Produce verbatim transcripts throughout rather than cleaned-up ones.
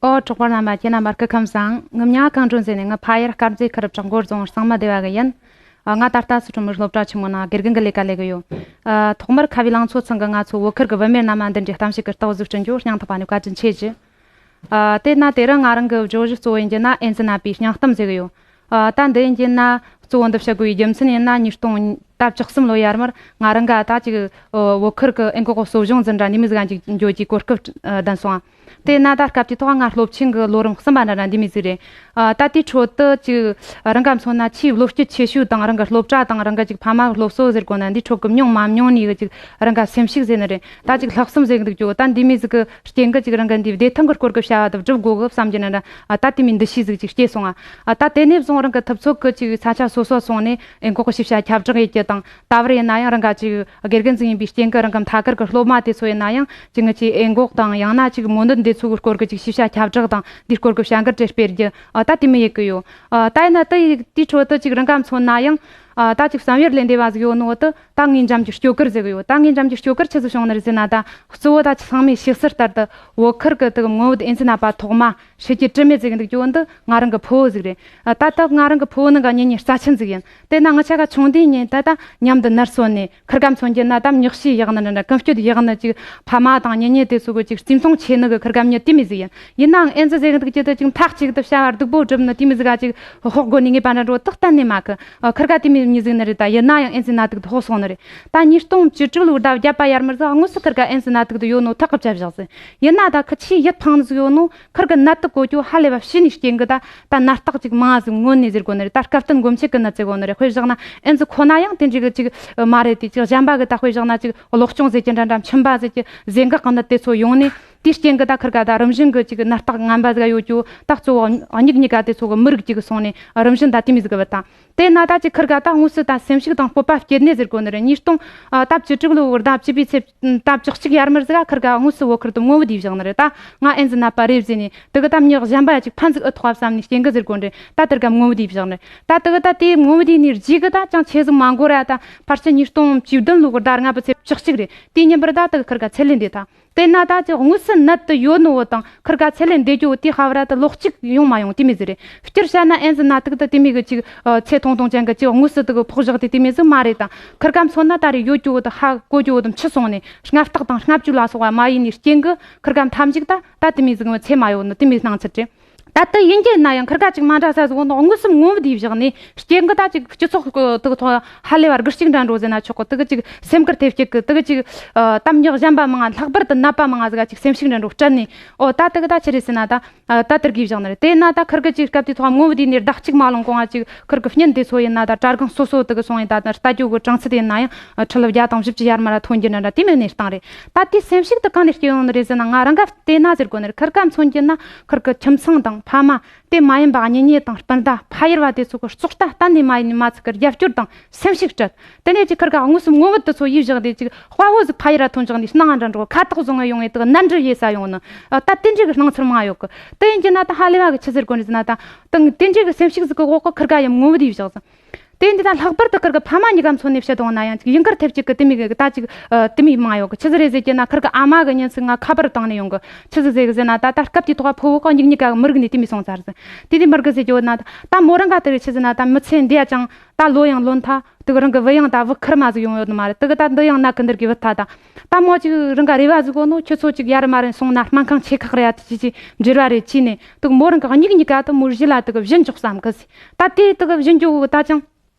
ཨོ། གྲོགས་པོ་རྣམ་པ། ཁྱེད་རྣམ་པར་སྐུ་ཁམས་བཟང་། ངའི་མིང་ང་གངས་སྒྲོན་ཟེར་ནས། ང་ཕ་ཡུལ་དཀར་མཛེས་ཁུལ་བྲག་འགོ་རྫོང་གཙང་མ་སྡེ་བ་གི་ཡིན། ཨ། ང་ད་ལྟ་སི་ཁྲོན་མི་སློབ་གྲྭ་ཆེན་མོ་ནང་དགེ་རྒན་གྱི་ལས་ཀ་ལས་གི་ཡོད། ཨ། ཐོག་མར་ཁ་བའི་ལང་ཚོ་ཚང་གིས་ང་ཚོ་བོད་ཁུལ་གྱི་བུད་མེད་རྣམས་ལ་འདི་འདྲའི་གཏམ་བཤད་ཀྱི་རྟགས་གཟུགས་བསྐྲུན་རྒྱུ་སྙིང་ཐག་པ་ནས་བཀའ་དྲིན་ཆེ་ཞུ། ཨ། དེས་ན་དེ་རིང་ང་རང་གི་བརྗོད་གཞི་གཙོ་བོ་ཡིན་རྒྱུ་ན་ཨེ་ཛི་ནད་པའི་སྙིང་གཏམ་ཟེར་གི་ཡོད། ཨ། ད་འདི་ཡིན་རྒྱུ་ན་གཙོ་བོ་འདི་བཤད་དགོས་པའི་རྒྱུ་མཚན་ཡིན་ན། ཉིས་སྟོང་ད་བཅུ་གསུམ་ལོ་ཡར་མར་ང་རང་ག་ད་ཅིག་ཨ། བོད་ཁུལ་གྱི་ཨེ་འགོག་གི་གསོ་སྦྱོང་འཛིན་གྲྭ་འདི་མོ་ཟིག་ག་ཅིག་འགྱོ་རྒྱུའི་གོ་སྐབས་ཨ། ལྡན་སོང་། དེས་ན་ད་སྐབས་དེ་ཐོག་ང་སློབ་ཆེན་གྱི་ལོ་རིམ་གསུམ་པ་འདྲ་འདྲ་འདི་མོ་ཟིག་རེད། ཨ། ད་དེའི་ཁྲོད་དུ་ཅིག་རང་ག་མཚོན་ན་ཆེས་བློ་སྐྱེད་ཆེ་ཤོས་དང་། རང་གི་སློབ་གྲྭ་དང་རང་གི་ཅིག་ཕ་མ་གི་སློབ་གསོ་ཟེར་དགོས་ན། འདིའི་ཁྲོད་ཀྱི་མྱོང་མ་མྱོང་ནས་གི་ཅིག་རང་ག་སེམས་ཤུགས་ཟེར་ནི་རེད། ད་ཅིག་ལྷག་བསམ་ཟེར་གི་འདུག་ཀྱོ། ད་འདི་མོ་ཟིག་གི་རྐྱེན་གྱིས་ཅིག་རང་གི་འདི་བདེ་ཐང་གི་སྐོར་གྱི་བྱ་བ་དེ་སྒྲུབ་དགོས་གི་བསམ་གྱི་ན་འདྲ། ཨ། ད་དེ་མོ་འདུ་ཤེས་ཟིག་ཅིག་སྐྱེས་སོང་ང་། ཨ། ད་དེ་ནས་བཟུང་རང་གི་ཐུབ་ཚོད་གི་ཅིག་ས་ཆ་སོ་སོ་སོང་ནས་ཨེ་འགོག་གི་ཤེས་བྱ་ཁྱབ་བསྒྲགས་ཡེད་རྒྱུ་དང་། ད་བར་ཡིན་ན་ཡང་རང་ག་ཅིག་དགེ་རྒན་ཟིག་ཡིན་པའི་རྐྱེན་གྱིས་རང་གི་མཐའ་འཁོར་གྱི་སློབ་མ་དེ་ཚོ་ཡིན་ན་ཡང་ཅིག་ངི་ཅིག་ཨེ་འགོག་དང་ཡང་ན་ཅིག་མོ་ནད་འདི་ཚོ་གི་སྐོར་གྱི་ཅིག་ཤེས་བྱ་ཁྱབ་བསྒྲགས་དང་འདིའི་སྐོར་གྱི་བྱ་འགུལ་དེ་སྤེལ་རྒྱུ། ཨ། ད་དེ་མོ་ཡེད་གི་ཡོད། ཨ། ད་ཡིན་ན་དེ་ཡི་དེའི་ཁྲོད་དུ་ཅིག་རང་ག་མཚོན་ན་ཡང་། ཨ། ད་ཅིག་བསམ་ཡུལ་ལས་འདས་པ་ཟིག་ཡོད་ནོ་དེ། ད་ངའི་འགྲམ་གྱི་སྐྱོ་གར་ཟེར་གི་ཡོད། ད་ངའི་འགྲམ་གྱི་སྐྱོ་གར་ཆི་ཟིག་བྱུང་ནི་རེད་ཟེར་ན། ད་གཙོ་བོ་ད་ཚང་མས་ཤེས་གསལ་ལྟར་དུ་བོད་ཁུལ་གྱི་དེ་གི་ངོ་བོ་དེ་ཨེ་ཛི་ནད་པ་ཐོག་མ་ཤི་རྒྱུའི་དྲི་མེད་ཟེར་གི་འདུག་ཀྱོ། འདི་ང་རང་གི་ཕུ་བོ་ཟིག་རེད། ཨ། ད་ལྟ་ང་རང་གི་ཕུ་བོ་ནི་ག་གཉེན་ཉེ་རྩ་ཆེན་ཟིག་ཡིན། དེ་ན་ང་ཆ་ག་ཆུང་དུས་ནས་ད་ལྟ་མཉམ་དུ་ནར་སོན་ནས། ཁིར་ག་མཚོན་རྒྱུ་ན་ད་མྱི་གཤིས་ཡག་ནི་འདྲ་འདྲ། ཀུན་སྤྱོད་ཡག་ནི། ཅིག་ཕ་མ་དང་གཉེན་ཉེ་དེ་ཚོ་གི་ཅིག་སྤྱི་མཚུངས་ཆེ་ནི་གི་ཁིར་ག་མྱི་དེ་མོ་ཟིག་ཡིན། ཡིན་ནའང་ཨེ་ཛི་ཟེར་གི་འདུག་ཀྱི་དེ་ཅིག་མཐའ་གཅིག་ཏུ་བྱ་བ་སྡུག་པོ་སྒྲུབ་ནི་དེ་མོ་ཟིག་ག་ཅིག་ཧོག་དགོས་ནི་ངེས་པ་འདྲ་འགྲོ་དག་གཏན་ནས་མེད་གི། ཨ། ཁིར་ག་དེ་མོ་མྱི་ཟིག་ནི་རེད། ད་ཡིན་ན་ཡང་ཨེ་ཛི་ནད་དུག་དེ་ཕོག་སོང་ནི་རེད། ད་ཉིས་སྟོང་བཅུ་དྲུག་ལོའི་ཟླ་བརྒྱད་པ་ཡར་མར་ཟིག་དངོས་སུ་ཁིར་ག་ཨེ་ཛི་ནད་དུག་དེ་ཡོད་ནོ་ཐག་གིས་བཅད་བཞག་ཟིག་ཡིན་ན་ད་ཁི་ཆེས་ཡིད་ཕངས་ནི་ཟིག་ཡོད་ནོ། ཁིར་གི་ནད་དུག་གོ་ཅོ་ཧ་ལས་པ་ཞི་ནི་རྐྱེན་གི་ད་ད་ནད་རྟགས་ཅིག་མང་ཟིག་མངོན་ནི་ཟེར་གོ་ནི་རེད། ད་སྐབས་བསྟུན་སྒོམ་ཆེད་གི་ནད་ཟེར་གོ་ནི་རེད། དཔེ་བཞག་ན་ཨེ་ཛི་ཁོ་ན་ཡང་དེ་འདྲ་གི་ཅིག་མ་རེད། དེ་ཅིག་གཞན་པ་གི་ད་དཔེ་བཞག་ན་ཅིག་གློ་གཅོང་ཟེར་གྱི་འདྲ་འདྲ། མཆིན་པ་ཟེར་གྱི། ཟས་འགག་གི་ནད་དེ་ཚོ་ཡོང་ནས། དེའི་རྐྱེན་གི་ད་ཁིར་ག་ད་རིམ་བཞིན་གི་ཅིག་ནད་རྟགས་ངན་པ་ཟིག་ཡོད་ཅོ། ད་གཙོ་བོ་མྱིག་གཉིས་ཀ་དེ་ཚོ་གི་མི་རིག་ཅིག་སོང་ནས་རིམ་བཞིན་ད་དེ་མོ་ཟིག་གི་བུད་ད། དེ་ན་ད་ཅིག་ཁིར་ག་ད་དངོས་སུ་ད་སེམས་ཤུགས་དང་སྤོབས་པ་སྐྱེས་ནི་ཟེར་གོ་ནི་རེད། ཉིས་སྟོང་ད་བཅུ་དྲུག་ལོའི་ཟླ་བཅུ་པའི་ཚེས་ད་བཅུ་གཅིག་ཡར་མར་ཟིག་ག་ཁིར་ག་དངོས་སུ་བོད་ཁུལ་དུ་ངོ་བོ་དེ་བཞག་ནི་རེད། ད་ང་ཨེ་ཛི་ནད་པ་རེད་ཟེར་ནས། དེ་གི་ད་མྱི་གཞན་པ་ཅིག་ཕན་ཟིག་ཨེ་ཐོགས་བསམ་ནས་རྐྱེན་གི་ཟེར་གོ་ནི་རེད། ད་དེར་ག་ངོ་བོ་དེ་བཞག་ནི་རེད། ད་དེ་གི་ད་དེ་ངོ་བོ་དེ་ནས་རྗེས་གི་ད་ཅང་ཆེ་ཟིག་མ་འགོར་ར། ད་ཕལ་ཆེར་ཉིས་སྟོང་བཅུ་བདུན་ལོའི་ཟླ་ལྔ་པའི་ཚེས་བཅུ་གཅིག་རེད། དེའི་ཉིན་པར་ད་དེ་གི་ཁིར་ག་ཚེ་ལས་འདས་ད། དེ་ན་ད་ཅིག་དངོས་སུ་ནད་དེ་ཡོད་ནོ་བོ་དང་ཁིར་ག་ཚེ་ལས་འདས་རྒྱུ་བོ་དེའི་ཁ་བར་ད་ལོ་གཅིག་ཡོང་མ་ཡོང་དེ་མོ་ཟིག་རེད། སྤྱིར་བཤད་ན་ཨེ་ཛི་ནད་དུག་ད་དེ་མོ་གི་ཅིག་ཨ། ཚད་ཐུང་ཐུང་ཅན་གི་ཅིག་དངོས་སུ་དེ་གི་ཕོག་བཞག་དེ་དེ་མོ་ཟིག་མ་རེད། ད་ཁིར་ག་མཚོན་ན་ད་རེས་ཡོད་རྒྱུ་བོ་དེ་ཧ་གོ་རྒྱུ་བོ་དེ་འཆི་སོང་ནས། སྔ་རྟགས་དང་སྔ་བཅོས་ལ་སོགས་པ་མ་ཡིན་ནི་རྐྱེན་གི་ཁིར་ག་མཐའ་མཇུག་ད་ད་དེ་མོ་ཟིག་ཚེ་མ་ཡོད་ནི་དེ་མོ་སྣང་ཚུལ་རེད། ད་ལྟ་ཡིན་གྱི་ན་ཡང་ཁིར་ག་ཅིག་མ་འདྲ་ས་ཟིག་ནོ། དངོས་སུ་ངོ་བོ་དེ་བཞག་ནས་རྐྱེན་གི་ད་ཅིག་སྤྱི་ཚོགས་གི་དེ་གི་ཐོག་ཧ་ལས་པ་རྒུད་སྐྱེད་འདྲ་འགྲོ་ཟེར་ན་ཆོག་གི། དེ་གི་ཅིག་སེམས་ཁུར་ཐེབས་སྐྱེད་གི། དེ་གི་ཅིག་ཨ། ད་མྱི་གཞན་པ་མང་ང་། ལྷག་པར་དུ་ནད་པ་མང་ང་ཟིག་ག་ཅིག་སེམས་ཤུགས་འདྲ་འགྲོ་སྤྲད་ནས། ཨོ། ད་དེ་གི་ད་ཆི་རེད་ཟེར་ན་ད། ཨ། ད་དེར་གི་བཞག་ནི་རེད། དེ་ན་ད་ཁིར་གི་ཅིག་སྐབས་དེ་ཐོག་ངོ་བོ་དེ་ནས་ཟླ་གཅིག་མ་ལོན་གོང་ང་ཅིག་ཁིར་གི་གཉེན་དེ་ཚོ་ཡིན་ན་ད་གྲྭ་སྒང་སོ་སོ་དེ་གི་སོང་ཡིན། ད་ལྟ་རྒྱུ་གི་གྲངས་ཚད་ཡིན་ན་ཡང་ཁྲི་ལོ་བརྒྱ་དང་བཞི་བཅུ་ཡར་མར་ཐོན་རྒྱུ་འདྲ་འདྲ་དེ་མོ་གནས་སྟངས་རེད། ད་དེ་སེམས་ཤུགས་དེ་གང་ནས་སྐྱེ་ཡོང་ནི་རེད་ཟེར་ན། ང་རང་ག་བལྟས་ན་ཟེར་གོ་ནི་རེད། ཁིར་ག་མཚོན་རྒྱུ་ན་ཁིར་གི་ཁྱིམ་ཚང་དང་ཕ་མ། དེ་མ་ཡིན་པ་གཉེན་ཉེ་དང་སྤུན་ཟླ་ཕ་ཡུལ་བ་དེ་ཚོ་གི་བཙོག་ལྟ་གཏན་ནས་མ་ཡིན་མ་ཚིག་གི་རྒྱབ་སྐྱོར་དང་སེམས་ཤུགས་སྤྲད། དེ་ནས་ཅིག་ཁིར་ག་དངོས་སུ་ངོ་བོ་དེ་ཚོ་ཡིས་བཞག་དེ་ཅིག་དཔའ་བོ་ཟིག་ཕ་ཡུལ་ལ་ཐོན་བཞག་ནས་སྣང་ང་འདྲ་འགྲོ། ཁ་དོག་བཟང་ང་ཡོང་ངེ་དེ་གི་ནན་འདྲི་ཡེ་ས་ཡོང་ནི། ཨ། ད་དེ་འདྲའི་གི་སྣང་ཚུལ་མང་ཡོད་གི། དེ་ཡིན་གྱི་ན་ད་ཧ་ལས་པ་གི་ཆི་ཟེར་གོ་ནི་ཟེར་ན། ད་དེ་དེ་འདྲའི་གི་སེམས་ཤུགས་ཟིག་གི་འོག་གི་ཁིར་ག་ཡང་ངོ་བོ་དེ་ཡིས་བཞག་ཟིག་དེ་འདི་ད་ལྷག་པར་དུ་ཁིར་གི་ཕ་མ་གཉིས་ཀ་མཚོན་ནས་བཤད་དོང་ན་ཡང་ཅིག་ཡིན་ཁར་ཐེབས་ཅིག་གི་དེ་མོ་གི་ད་ཅིག་ཨ། དེ་མོ་མང་ཡོད་གི། ཆི་ཟིག་རེད་ཟེར་གྱི་ན་ཁིར་གི་ཨ་མ་གི་གཉེན་ཚིག་ང་ཁ་པར་བཏང་ནས་ཡོང་གི། ཆི་ཟིག་ཟེར་གི་ཟེར་ན་ད་ད་སྐབས་དེ་ཐོག་ཕུ་བོ་གི་མྱིག་གཉིས་ཀ་མི་རིག་ནས་དེ་མོ་སོང་ཚར་ཟིག་དེ་དེ་མི་རིག་གི་ཟེར་གྱི་ཡོད་ན། ད་མོ་རང་ག་དེ་རེད་ཆི་ཟེར་ན། ད་མི་ཚེ་འདི་ཡ་ཅང་ད་ལོ་ཡང་ལོན་ཐལ། དེ་གི་རང་གི་བུ་ཡང་ད་བུ་ཁེར་མ་ཟིག་ཡོང་ཡོད་ནི་མ་རེད། དེ་གི་ད་འདི་ཡང་ན་གི་འདིར་གི་བུད་ཐལ། ད་ད་མོ་ཅིག་རང་ག་རེ་བ་ཟིག་གོ་ནོ། ཁྱོད་ཚོ་ཅིག་ཡར་མར་སོང་ན་སྨན་ཁང་ཆེ་ཁག་རེ་ཡ་དེ་ཅི་ཅི་འབྲེལ་བ་རེ་བྱས་ནས། དེ་གི་མོ་རང་གི་མྱིག་གཉིས་ཀ་དེ་མོ་བཞི་ལ་དེ་གི་བཞི་འཇོག་བསམ་གི་ཟིག་ད་དེ་དེ་གི་བཞི་འཇོག་གི་ད་ཅང་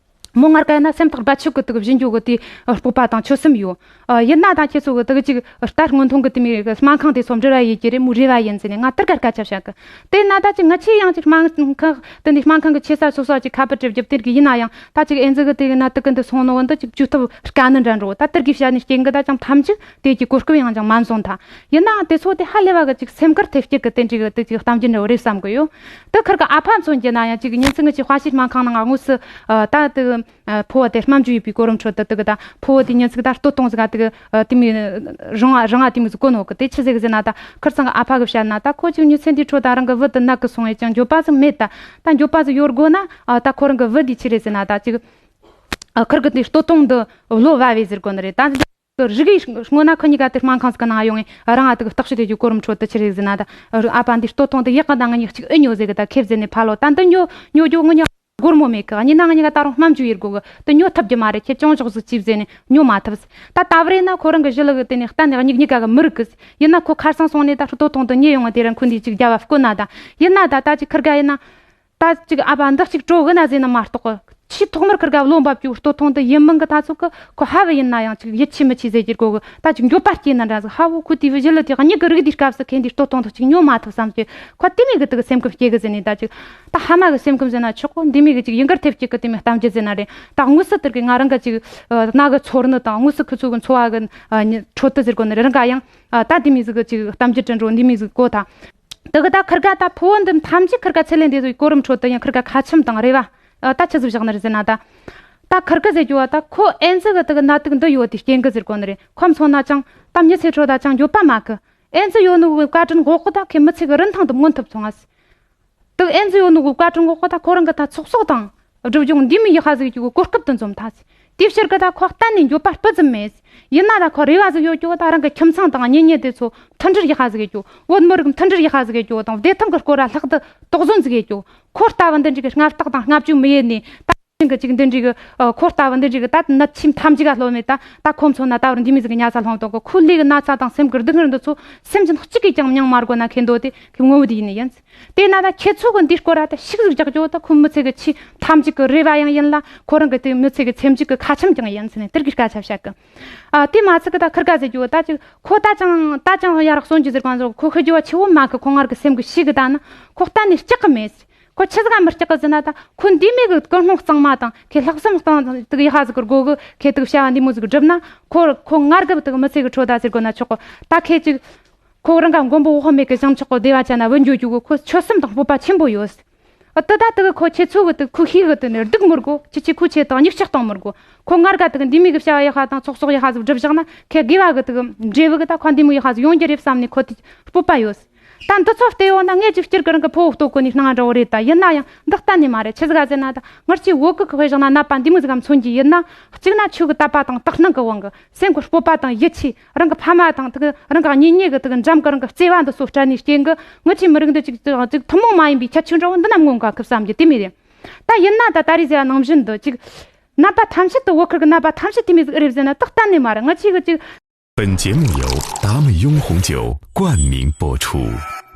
མོ་ངར་ག་ཡིན་ན་སེམས་ཐག་རྦད་ཆོད་གི། དེ་གི་བཞི་འཇོག་གི་དེ་སྤོབས་པ་དང་ཆོད་སེམས་ཡོད། ཨ། ཡིན་ན་ད་ཁྱེད་ཚོ་གི་དེ་གི་ཅིག་ལྟ་སྔོན་ཐོན་གི་དེ་མོ་གི་སྨན་ཁང་དེ་ཚོ་འབྲེལ་བ་ཡེད་རྒྱུ་རེད། མོ་རེ་བ་ཡིན་ཟེར་ནས་ང་དེར་གར་སྐད་ཆ་བཤད་གི། དེ་ན་ད་ཅིག་ང་ཆེ་ཡང་ཅིག་སྨན་ཁང་དེ་འདི་སྨན་ཁང་གི་ཆེ་ས་སོ་སོ་ཅིག་ཁ་པར་བྲིས་རྒྱུ་དེར་གི་ཡིན་ན་ཡང་ད་ཅིག་ཨེ་ཛི་གི་དེ་གི་ན་དེ་གི་འདི་སོང་ནོ་བོ་འདི་ཅིག་བཅོས་ཐབས་དཀའ་ནི་འདྲ་འགྲོ། ད་དེར་གི་བཤད་ནས་རྐྱེན་གི་ད་ཅང་ཐམས་ཅད་དེ་གི་གོ་སྐབས་ཡང་ཅང་མ་འཛོམས་ཐལ། ཡིན་ནའང་དེ་ཚོ་དེ་ཧ་ལས་པ་གི་ཅིག་སེམས་ཁུར་ཐེབས་སྐྱེད་གི་དེ་འདྲ་གི་དེ་ཅིག་གཏམ་རྒྱུད་འདྲ་བོ་རེད་བསམ་གི་ཡོད། དེ་ཁིར་གི་ཨ་ཕ་མཚོན་རྒྱུ་ན་ཡང་ཅིག་ཉིན་མཚན་གི་ཅིག་དཔའ་ཤོད་སྨན་ཁང་ནང་དངོས་སུ་ཨ། ད་དེ་ཨ། ཕུ་བོ་དེ་སྨན་བཅོས་ཡེད་པའི་གོ་རིམ་ཁྲོད་དུ་དེ་གི་ད་ཕུ་བོ་དེ་ཉིན་ཅིག་ད་ལྟོ་སྟོང་ཟིག་ག་དེ་གི་ཨ། དེ་མོ་རང་ཨ། རང་ཨ་དེ་མོ་ཟིག་གོ་ནོ་གི། དེ་ཆི་ཟིག་ཟེར་ན། ད་ཁིར་ཚང་གི་ཨ་ཕ་གི་བཤད་ན། ད་ཁོ་ཅིག་ཉིན་མཚན་དེའི་ཁྲོད་ད་རང་གི་བུ་དེ་ནད་གི་སོང་ཡེ་ཅང་འགྱོད་པ་ཟིག་མེད། ད་ད་འགྱོད་པ་ཟིག་ཡོད་དགོས་ན། ཨ། ད་ཁོ་རང་གི་བུ་དེ་ཆི་རེད་ཟེར་ན། ད་ཅིག་ཨ། ཁིར་གི་དེ་ལྟོ་སྟོང་འདི་བློ་བབས་བས་ཟེར་གོ་ནི་རེད། ད་ གི་རིག་གི་སྔོན་ན་ཁོ་གཉིས་ཀ་དེ་སྨན་ཁང་ཟིག་གི་ནང་ཡོང་ངས་རང་ཨ་དེ་གི་བརྟག་དཔྱད་དེ་རྒྱུ་གོ་རིམ་ཁྲོད་དུ་ཆི་རེད་ཟེར་ན་ད། ཨ་ཕ་འདི་སྟོད་ཐུང་དེ་ཡག་གི་ན་ང་གཉིས་གཅིག་ཨེ་ཉོ་ཟེར་གི་ད་ཁེབས་ཟེར་ནས་ཕ་ལོ་ད་འདི་ཉོ་ཉོ་རྒྱུ་ངོ་ཉོ་སྒོར་མོ་མེད་གི། གཉིས་ན་ང་གཉིས་ཀ་ད་རུང་སྨན་བཅོས་ཡེད་དགོ་གི། དེ་ཉོ་ཐུབ་རྒྱུ་མ་རེད། ཁྱེད་ཅུང་ཞོག་ཟིག་ཅིབ་ཟེར་ནས་ཉོ་མ་ཐུབ། ད་ད་བར་ཡིན་ན་ཁོ་རང་གི་ཞི་ལུ་གི་དེ་ནས་གཏན་ནས་གཉིས་གཉིས་ཀ་གི་མི་རིག་གི། ཡིན་ན་ཁོ་ཁར་སང་སོང་ནས་ད་སྟོད་ཐུང་དེ་ཉོས་ཡོང་བ་དེ་རིང་ཁོ་འདི་གཅིག་རྒྱབ་བ་བསྐོན་ན་ད། ཡིན་ན་ད་ད་ཅིག་ཁིར་ག་ཡིན་ན། ད་ཅིག་ཨ་ཕ་འདི་གཅིག་སྤྲོ་གི་ན་ཟེར་ན་མ་གཏོགས་གི། ཆེས་ཐོག་མར་ཁིར་ག་བློ་འབབ་རྒྱུ་སྟོད་ཐུང་དེ་ཡིན་མིན་གི་ད་ཚོད་གི། ཁོ་ཧ་བ་ཡིན་ན་ཡང་ཅིག་ཡིད་ཆེས་མི་ཆེས་ཟེར་གྱི་གོ་གི། ད་ཅིག་འགྱོད་པ་སྐྱེས་ན་འདྲ་ཟིག། ཧ་བོ་ཁོ་དེ་བུ་ཞི་ལུ་དེ་གཉིས་གི་རིག་དེའི་སྐབས་སུ་ཁེ་འདི་སྟོད་ཐུང་དེ་ཅིག་ཉོ་མ་ཐུབ་བསམ་གྱི། ཁོ་དེ་མོ་གི་དེ་གི་སེམས་ཁམས་སྐྱེ་གི་ཟེར་ནས་ད་ཅིག། ད་ཕ་མ་གི་སེམས་ཁམས་ཟེར་ན་ཆོག་གོ། འདི་མོ་གི་ཅིག་ཡིན་གར་ཐེབས་ཀྱི་གི་དེ་མོ་གཏམ་རྒྱུད་ཟེར་ན་རེད། ད་དངོས་སུ་དེར་གི་ང་རང་གི་ཅིག་ཨ་ན་གི་ཚོར་ནི་དང་དངོས་སུ་ཁོ་ཚོ་གི་འཚོ་བ་གི་ཨ་ནི་ཁྲོད་དུ་ཟེར་གོ་ནི་རེད། རང་ག་ཡང་ཨ་ད་དེ་མོ་ཟིག་གི་ཅིག་གཏམ་རྒྱུད་དྲན་འགྲོ་འདི་མོ་ཟིག་གོ་ད། དེ་གི་ད་ཁིར་ག་ད་ཕུ་བོ་འདི་ཐམས་ཅད་ཁིར་ག་ཚེ་ལས་འདས་སོ་གོ་རིམ་ཁྲོད་དུ་ཡང་ཁིར་ག་ཁ་ཆེམས་དང་རེ་བ་ཨ་ད་ཆི་ཟིག་བཞག་ནི་རེད་ཟེར་ན་ད། ད་ཁིར་ག་ཟེར་རྒྱུ་བ་ད་ཁོ་ཨེ་ཛི་གི་དེ་གི་ནད་དུག་འདི་ཡོད་དེ་རྐྱེན་གི་ཟེར་གོ་ནི་རེད། ཁོམ་སོང་ན་ཅང་ད་མི་ཚེ་ཁྲོད་ད་ཅང་འགྱོད་པ་མ་གི། ཨེ་ཛི་ཡོད་ནོ་གི་བཀའ་དྲིན་འོག་གི་ད་ཁེ་མི་ཚེ་གི་རིན་ཐང་དུ་མངོན་ཐུབ་སོང་ཨ་སི། དུ་ཨེ་ཛི་ཡོད་ནོ་གི་བཀའ་དྲིན་འོག་གི་ད་ཁོ་རང་གི་ད་ཚོགས་གསོག་དང་སྒྲུབ་སྦྱོང་འདི་མི་ཡག་པ་ཟིག་རྒྱུ་གི་གོ་སྐབས་དུ་འཛོམས་ཐལ་སི། དེའི་ཕྱིར་གི་ད་ཁོ་གཏན་ནས་འགྱོད་པ་སྤུ་ཙམ་མེད་སི། ཡིན་ན་ད་ཁོ་རེ་བ་ཟིག་ཡོད་རྒྱུ་གི་ད་རང་གི་ཁྱིམ་ཚང་དང་གཉེན་ཉེ་དེ་ཚོ་མཐུན་སྒྲིལ་ཡག་པ་ཟིག་ཡོད་རྒྱུ། བོད་མི་རིགས་མཐུན་སྒྲིལ་ཡག་པ་ཟིག་ཡོད་རྒྱུ་དང་བདེ་ཐང་གི་སྐོར་ར་ལྷག་ཏུ་དོགས་ཟོན་ཟིག་ཡོད་རྒྱུ། ཁོ་ལྟ་བུ་འདི་འདྲ་གི་སྔ་བརྟག་དང་བསྔགས་བརྗོད་མི་ཡེད་ནས་ད། ཅིག་གི་ཅིག་འདི་འདྲའི་གི་ཨ་ཁོ་ལྟ་བུ་འདི་འདྲའི་གི་ད་ནད་ཆེས་ཐམས་ཅད་ག་ལྷོད་མེད་ད། ད་ཁོ་མཚོན་ན་ད་བར་འདི་མི་ཟིག་གི་ཉལ་ས་ལྷུང་དོ་གི། ཁོ་ལུས་གི་ན་ཚ་དང་སེམས་གི་སྡུག་བསྔལ་འདི་ཚོ་སེམས་ཅན་གཅིག་གིས་ཀྱང་མྱང་མ་དགོས་ན་ཁེ་འདོད་དེ་གི་ངོ་བོ་དེ་ཡིན་ནི་ཡིན། དེས་ན་ད་ཁྱེད་ཚོ་གི་འདི་སྐོར་ར་ད་ཤུགས་ཟིག་རྒྱག་རྒྱུ་ད་ཁོ་མི་ཚེ་གི་ཆེས་ཐམས་ཅད་གི་རེ་བ་ཡང་ཡིན་ལ། ཁོ་རང་གི་དེ་མི་ཚེ་གི་སེམས་ཅིག་གི་ཁ་ཆེམས་ཀྱང་ཡིན་ཟེར་ནས་དེར་གི་སྐད་ཆ་བཤད་གི། ཨ་དེ་མ་ཚད་གི་ད་ཁིར་ག་ཟེར་རྒྱུ་ད་ཅིག་ཁོ་ད་ཅང་ད་ཅང་ཡར་གསོན་རྒྱུ་ཟེར་གང་ཟེར་ཁོ་ཤི་རྒྱུ་བ་ཆེ་བོ་མ་གི། ཁོ་སྔར་གི་སེམས་གི་ཤི་གི་ད་ན་ཁོ་གཏན་ནས་སྐྲག་གི་མེད། ཁོ་ཆི་ཟིག་ག་མི་སྐྲག་གི་ཟེར་ན་ད་ཁོ་འདི་མོ་གི་ཀུན་སློང་གཙང་མ་དང་ཁོ་ལྷག་བསམ་གཙང་དུ་ཡག་པ་ཟིག་གི་སྒོ་གི་ཁོ་དུ་བྱ་བ་འདི་མོ་ཟིག་གི་བསྒྲུབས་ན། ཁོ་ཁོ་སྔར་གི་དུ་མི་ཚེ་གི་ཁྲོད་ད་ཟེར་དགོས་ན་ཆོག་གི། ད་ཁོ་ཅིག་ཁོ་རང་ག་མགོན་པོ་འོད་དཔག་མེད་གི་བྱང་ཕྱོགས་གི་བདེ་བ་ཅན་ན་བུད་འགྱོ་རྒྱུ་གི་ཁོ་ཆོད་སེམས་དང་སྤོབས་པ་ཆེན་པོ་ཡོད། ཨ་དེ་ད་དེ་གི་ཁོ་ཁྱེད་ཚོ་གི་དུ་ཁོ་ཤེས་གི་དུ་ནས་སྡུག་མི་དགོས། ཁྱེད་ཆོས་ཁོ་ཆེད་དང་མྱིག་ཆག་གཏོང་མི་དགོས། ཁོ་སྔར་ག་དུ་གི་འདི་མོ་གི་བྱ་བ་ཡག་པ་དང་ཚོགས་གསོག་ཡག་པ་ཟིག་བསྒྲུབས་བཞག་ན་ཁོ་དགེ་བ་གི་དུ་གི་འབྲས་བུ་གི་ད་ཁོ་འདི་མོ་ཡག་པ་ཟིག་ཡོང་རྒྱུ་རེད་བསམ་ནས་ཁོ་དེ་སྤོབས་པ་ཡོད། ད་འདི་ཚོ་བལྟས་ཡོང་ན་ངས་ཅིག་སྤྱིར་གི་རང་གི་ཕོ་བོ་ལྟོ་གོ་ནས་སྣང་བ་འདྲ་བོ་རེད། ད་ཡིན་ན་ཡང་འདི་གཏན་ནས་མ་རེད། ཆི་ཟིག་ག་ཟེར་ན་ད་ངར་ཆེ་བོད་གི་ཁོ་བྱས་བཞག་ན་ནད་པ་འདི་མོ་ཟིག་ག་མཚོན་རྒྱུ་ཡིན་ན། གཅིག་ན་ཆོས་གི་དད་པ་དང་དག་སྣང་གི་དབང་གི་སེམས་གི་སྤོབས་པ་དང་ཡིད་ཆེས། རང་གི་ཕ་མ་དང་དུ་གི་རང་གི་གཉེན་ཉེ་གི་དུ་གི་འགྲམ་གི་རང་གི་བརྩེ་བ་འདི་ཚོ་སྤྲད་ནས་རྐྱེན་གི་ངི་ཆོའི་མི་རིགས་འདི་ཅིག་ཅིག་ཐུན་མོང་མ་ཡིན་པའི་ཁྱད་ཆོས་འདྲ་བོ་འདི་ན་མངོན་ག་གི་བསམ་རྒྱུ་དེ་མོ་རེད། ད་ཡིན་ན་ད་ད་རེས་ཟེར་བ་ནང་བཞིན་དུ་ཅིག་ནད་པ་ཐམས་ཅད་དུ་བོད་ཁུལ་གི་ནད་པ་ཐམས་ཅད་དེ་མོ་ཟིག་རེད་ཟེར་ན་ད་གཏན་ནས་མ་རེད། ང་ཆོས་གི་ཅིག 本节目由达美拥红酒冠名播出。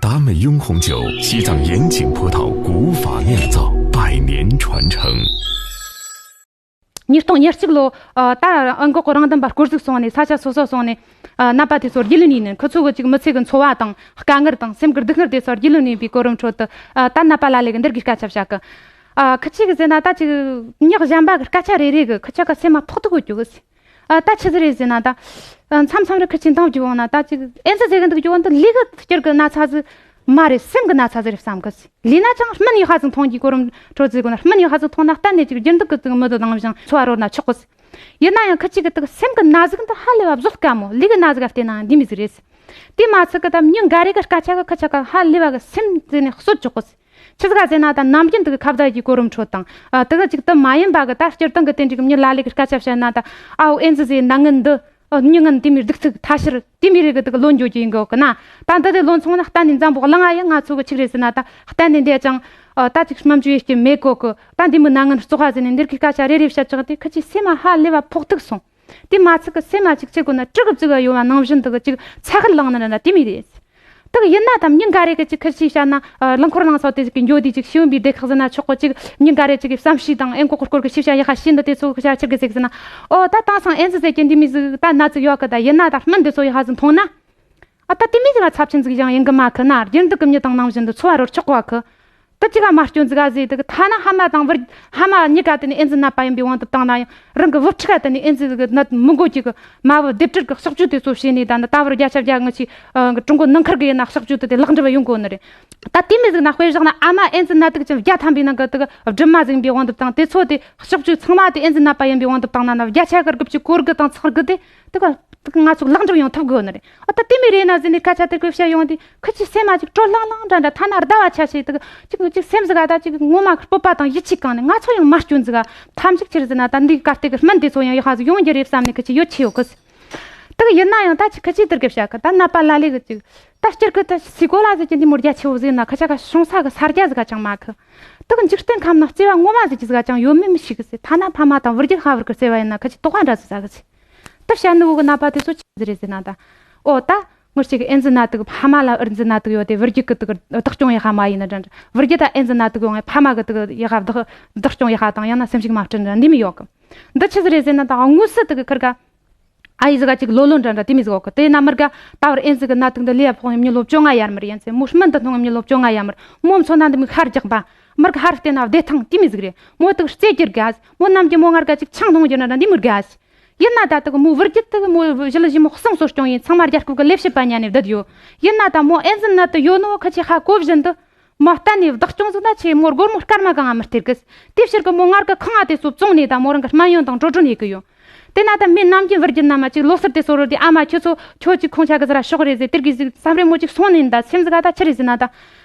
达美拥红酒，西藏盐井葡萄古法酿造，百年传承。 ཉིས་སྟོང་ཉེར་གཅིག་ལོ་ཨ་ད་ཨ་འགོག་གི་རང་བདེན་པ་སྐོར་ཟིག་སོང་ནས་ས་ཆ་སོ་སོ་སོང་ནས་ཨ་ནད་པ་དེ་ཚོ་རྒྱུས་ལོན་ཡིན་ནས་ཁོ་ཚོ་གི་ཅིག་མི་ཚེ་གི་འཚོ་བ་དང་དཀའ་ངལ་དང་སེམས་གི་སྡུག་བསྔལ་དེ་ཚོ་རྒྱུས་ལོན་ཡིན་པའི་གོ་རིམ་ཁྲོད་དུ་ཨ་ད་ནད་པ་ལ་ལས་གི་འདིར་གི་སྐད་ཆ་བཤད་གི། ཨ་ཁི་ཆི་གི་ཟེར་ན་ད་ཅིག་ཉག་གཞན་པ་གི་སྐད་ཆ་རེ་རེ་གི་ཁི་ཆ་གི་སེམས་མ་ཕོག་ཐུག་གི་རྒྱུ་གི་ཟེར། ཨ་ད་ཆི་ཟིག་རེད་ཟེར་ན་ད། ཨ་མཚམས་མཚམས་རེ་ཁི་ཆི་འདང་རྒྱུ་འོང་ན་ད་ཅིག་ཨེ་ཙི་ཟེར་གི་འདུག་རྒྱུ་འོང་ད་ལུས་གི་སྐྱུར་གི་ན་ཚ་ཟིག་མ་རེད། སེམས་གི་ན་ཚ་ཟིག་རེད་བསམ་གི་ཟེར། ལུས་ན་ཅང་སྨན་ཡག་པ་ཟིག་འཐུང་རྒྱུའི་གོ་རིམ་ཁྲོད་ཟིག་དགོས་ན་སྨན་ཡག་པ་ཟིག་འཐུང་ན་གཏན་ནས་ཅིག་རྒྱུན་ལྡོག་གི་ཟིག་མི་དུ་ནང་བཞིན་འཚོ་བ་རོལ་ན་ཆོག་གི་ཟེར། ཡིན་ན་ཡང་ཁི་ཆི་གི་དུ་སེམས་གི་ན་ཟུག་འདི་ཧ་ལས་པ་བཟོད་དཀའ་མོ། ལུས་གི་ན་ཟུག་ག་བལྟས་ན་འདི་མི་ཟིག་རེད་ཟེར། དེ་མ་ཚད་གི་ད་མྱི་འགའ་རེ་གི་སྐད་ཆ་གི་ཁི་ཆ་ག་ཧ་ལས་པ་གི་སེམས་ཟེར་ནས་གསོད་ཆོག་གི་ཟེར། ཆི་ཟིག་ག་ཟེར་ན་ད་ནམ་རྒྱུན་དུ་གི་ཁ་བརྡ་གི་གོ་རིམ་ཁྲོད་དང་ཨ་དུ་གི་ཅིག་དུ་མ་ཡིན་པ་གི་ད་སྤྱིར་བཏང་གི་དེ་འདྲའི་གི་མྱི་ལ་ལས་གི་སྐད་ཆ་བཤད་ན་ད་ཨའོ་ཨེ་ཙི་ཟེར་ན་ངན་འདི་ཨ་མྱི་ངན་དེ་མིའི་སྡུག་ཚིག་ཐ་ཤལ་དེ་མི་རིགས་གི་དུ་གི་ལོན་འགྱོ་རྒྱུ་ཡིན་གི་འོ་གི་ན། ད་འདི་དེ་ལོན་སོང་ན་གཏན་ནས་འཛམ་བུ་གླིང་ང་ཡི་ང་ཚོ་གི་ཆི་རེད་ཟེར་ན་ད་གཏན་ནས་འདི་ཅང་ཨ་ད་ཅིག་སྨན་བཅོས་ཡེ་རྒྱུ་མེད་གོ་གི། ད་འདི་མི་ན་ངན་བཙོག་པ་ཟེར་ནས་འདིར་གི་སྐད་ཆ་རེ་རེ་བཤད་ཅིག་དེ་ཁི་ཆི་སེམས་མ་ཧ་ལས་པ་ཕོག་ཐུག་སོང་། དེ་མ་ཚད་གི་སེམས་མ་ཅིག་ཅིག་གོ་ན་གྲི་གི་བཙུགས་ཡོད་པ་ནང་བཞིན་དུ་གི་ཅིག་ཚ་ཤད་ལངས་ནི་རེད་ན་དེ་མི་རེད། དེ་གི་ཡིན་ན་དམ་མྱི་འགའ་རེ་གི་ཅིག་ཁིར་ཆི་བཤད་ན་ཨ་རླངས་འཁོར་ནང་སོགས་དེ་ཅིག་གི་འགྱོ་དུས་ཅིག་ཤེས་ཡོན་པའི་སྡེ་ཁག་ཟེར་ན་ཆོག་གི། ཅིག་མྱི་འགའ་རེ་ཅིག་གི་བསམ་ཤེས་དང་ཨེ་འགོག་གི་སྐོར་གི་ཤེས་བྱ་ཡག་པ་ཤེས་འདི་དེ་ཚོ་གི་བྱ་ཕྱིར་གི་ཟེར་གི་ཟེར་ན། ཨོ་ད་དེང་སང་ཨེ་ཙི་ཟེར་གྱི་འདི་མི་ཟིག་ད་ན་ཚ་ཡོད་གི། ད་ཡིན་ན་ད་སྨན་འདི་ཚོ་ཡག་པ་ཟིག་འཐུང་ན། ཨ་ད་དེ་མི་ཟིག་ང་ཚབས་ཆེན་ཟིག་ཡང་ཡིན་གི་མ་གི་ན། རྒྱུན་སྡོད་གི་མྱི་དང་ནང་བཞིན་དུ་འཚོ་བ་རོལ་ཆོག་པ་གི། ད་ཅི་ག་མ་སྐྱོན་ཟིག་ག་ཟེར་དུ་གི་ཐ་ན་ཕ་མ་དང་བུ་ཕ་མ་གཉིས་ཀ་དེ་ནི་ཨེ་ཙི་ནད་པ་ཡིན་པའི་དབང་དུ་བཏང་ན་ཡང་རང་གི་བུ་ཕྲུག་ག་དེ་ནི་ཨེ་ཙི་གི་ནད་མི་འགོ་གི་གི། མ་བུ་སྡེབ་སྦྱོར་གི་གཤག་བཅོས་དེ་ཚོ་བྱས་ནས་ད་ནི་ད་བར་བརྒྱ་ཆ་བརྒྱ་ང་ཆི་ཀྲུང་གོ་ནང་ཁུལ་གི་ཡིན་ན་གཤག་བཅོས་དེ་དེ་ལེགས་འགྲུབ་ཡོང་གོ་ནི་རེད། ད་དེ་མི་ཟིག་ན་དཔེ་བཞག་ན་ཨ་མ་ཨེ་ཙི་ནད་དུག་ཅན་བརྒྱ་ཐམ་པའི་ནང་གི་དུ་གི་སྦྲུམ་མ་ཟིག་ཡིན་པའི་དབང་དུ་བཏང་། དེ་ཚོ་དེ་གཤག་བཅོས་ཚང་མ་དེ་ཨེ་ཙི་ནད་པ་ཡིན་པའི་དབང་དུ་བཏང་ན་ན་བརྒྱ་ཆ་གི་དགུ་བཅུ་གོ་དགུ་དང་ཚེག་དགུ་དེ་དུ་གི་ང་ཚོ་ལེགས་འགྲུབ་ཡོང་ཐུབ་དགོས་ནི་རེད། ཨ་ད་དེ་མི་རེད་ན་ཟེར་ནས་སྐད་ཆ་དེ་གི་བཤད་ཡོང་དུས་ཁི་ཆི་སེམས་མ་ཅིག་དྲོད་ལྷང་ལྷང་འདྲ་འདྲ། ཐ་ན་ཟླ་བ་ཆ་ཤས་དུ་གི་ཅིག་ཅིག་སེམས་ཟིག་ག་ད་ཅིག་ངོ་མ་གི་སྤོབས་པ་དང་ཡིད་ཆེས་གང་ནས་ང་ཚོ་ཡང་མ་སྐྱོན་ཟིག་ག། ཐམས་ཅད་ཕྱིར་ཟིན་ན་ད་འདི་གར་དེ་གི་སྨན་དེ་ཚོ་ཡང་ཡག་པ་ཟིག་ཡོང་རྒྱུ་རེད་བསམ་ནས་ཁི་ཆི་ཡོད་ཆེ་ཡོད་གི། དེ་གི་ཡིན་ན་ཡང་ད་ཅིག་ཁི་ཆོས་དེར་གི་བཤད་གི། ད་ནད་པ་ལ་ལས་གི་ཅིག་ད་སྤྱིར་གི་ད་སི་གོ་ལ་ཟེར་གི་འདི་མོ་རྒྱ་ཆེ་བོ་ཟིག་ན་ཁི་ཆ་ག་བྱུང་ས་གི་ས་རྒྱ་ཟིག་ག་ཅང་མ་གི། དེ་གི་འཇིག་རྟེན་ཁམས་ན་བརྩེ་བ་ངོ་མ་ཟིག་ཅི་ཟིག་ག་ཅང་ཡོད་མེད་མི་ཤེས་གི་ཟེར། ཐ་ན་ཕ་མ་དང་བུ་རྒྱུད་ཁ་བར་གི་བརྩེ་བ་ཡིན་ན་ཁི་ཆོས་དོགས་པ་འདྲ་ཟིག་ཟ་གི་ཟེར། ད་བཤད་ནི་བོ་གི་ནད་པ་དེ་ཚོ་ཆི་ཟིག་རེད་ཟེར་ན་ད། ཨོ་ད། ངར་ཅིག་ཨེ་ཛི་ནད་དུག་ཕ་མ་ལ་ཨེ་ཛི་ནད་དུག་ཡོད་དེ། བུ་རྒྱུད་གི་དུག་བདག་སྐྱོང་ཡག་པ་མ་ཡིན་ན་འདྲ་འདྲ། བུ་རྒྱུད་ད་ཨེ་ཛི་ནད་དུག་ཡོང་ངས་ཕ་མ་གི་དུག་ཡག་པ་བདག་བདག་སྐྱོང་ཡག་པ་དང་ཡང་ན་སེམས་ཤུགས་མ་སྤྲད་འདྲ་འདི་མི་ཡོད་གི། འདི་ཆི་ཟིག་རེད་ཟེར་ན་ད་དངོས་སུ་དུག་གི་ཁིར་ག་ཨ་ཡེ་ཟིག་ག་ཅིག་ལོ་ལོན་འདྲ་འདྲ་དེ་མི་ཟིག་ཡོད་གི། དེ་ན་མིར་ག་ད་བར་ཨེ་ཛི་གི་ནད་དུག་འདི་ལས་ཕོག་ཡིན། མྱི་ལོ་བཅོ་ལྔ་ཡར་མར་ཡིན་ཚེ། མོ་སྨན་འདི་འཐུང་ཡིན། མྱི་ལོ་བཅོ་ལྔ་ཡར་མར། མོ་མཚོན་ན་འདི་མི་ཤར་རྒྱག་པ། མིར་ག་ཧར་བལྟས་ན་བདེ་ཐང་དེ་མི་ཟིག་རེད། མོ་དུག་རྩེ་གྱུར་ག་མོ་ནམ་གྱི་མོ་ངར་ག་ཅིག་ཆང་འཐུང་རྒྱུ་འདྲ་འདྲ་འདི་མིར་ག་ཡིན་ན་ད་དུ་མོ་བུ་རྒྱུད་དུ་མོ་ཞི་ལུ་ཞི་མོ་གསུམ་གསོ་སྐྱོང་ཡིན། ཚང་མ་རྒྱལ་ཁབ་ཀྱི་ལས་བྱེད་པ་ཉན་ནས་བསྡད་ཡོད། ཡིན་ན་ད་མོ་ཨེ་ཛི་ནད་དུ་ཡོད་ནོ་ཁ་ཆེ་ཧ་གོ་བཞིན་དུ། མོ་གཏན་ནས་བདག་སྐྱོང་ཟིག་ན་ཆེ་མོ་སྒོར་མོ་སྐར་མ་གང་ང་མི་སྟེར་གི། དེ་ཕྱིར་གི་མོ་ངར་གི་ཁང་ང་དེ་ཚོ་བཙོང་ནས་ད་མོ་རང་གི་སྨན་ཡོན་དང་འགྲོ་གྲོན་ཡེ་གི་ཡོད། དེ་ན་ད་མི་ནམ་རྒྱུན་བུ་རྒྱུད་ན་མ་ཅིག་ལོ་སར་དེ་སོ་རོ་དེ་ཨ་མ་ཁྱོད་ཚོ་ཁྱོད་ཅིག་ཁོང་ཆ་གི་ཟ་ར་ཤོག་རེད་ཟེར་དེར་གི་ཟིག་བསམ་རེ་མོ་ཅིག་སོང་ནས་ད་སེམས་ཟིག་ག་ད་ཆི་རེད་ཟེར་ན་ད།